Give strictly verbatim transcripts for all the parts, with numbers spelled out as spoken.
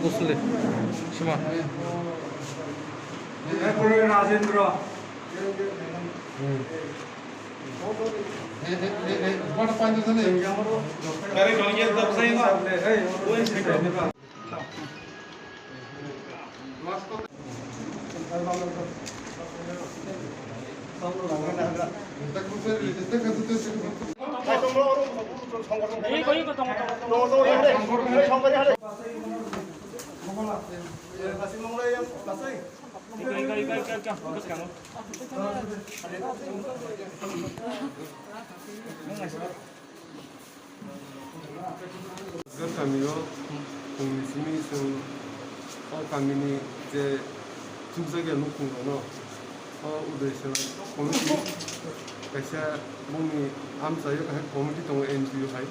Muslim. Sima. Rajendra. Kami o pungni simi chwng o kami ni je chukjak ya nukhung rok no o Udaiswara committee kaisa bongni amchai o kaisa committee tongo N G O hai.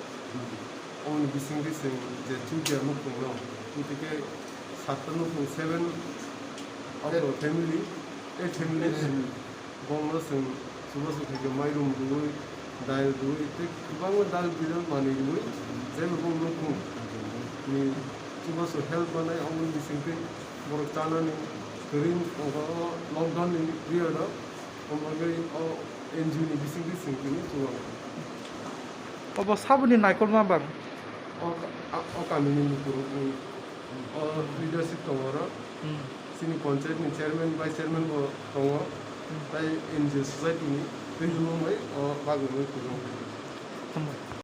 Oboni bisingtwi chwng je chukya nukhung no, tei khe satta nukhung, seven of the family, eight family, bongno chwng chubachu khaikhe mairum rwui, dal rwui, tei kwbangma dal bidal manwi rwui, jeba bong nukhung ni chubachu help manai, oboni bisingtwi borok chanani kwrwi tongo o lockdown ni period o. Omo bagwi o N G O ni bisingtwi chwng tini chubago. Obo saboni naikolma bang? O ka-, a-, o kamini lukurok, o leadership tongo oro. Hmm. Chini panchayat ni chairman, vice chairman bo tongo. Hmm. Tai N G O society ni twi Hmm. lumung bai o bagwi mui kutung. Hambai.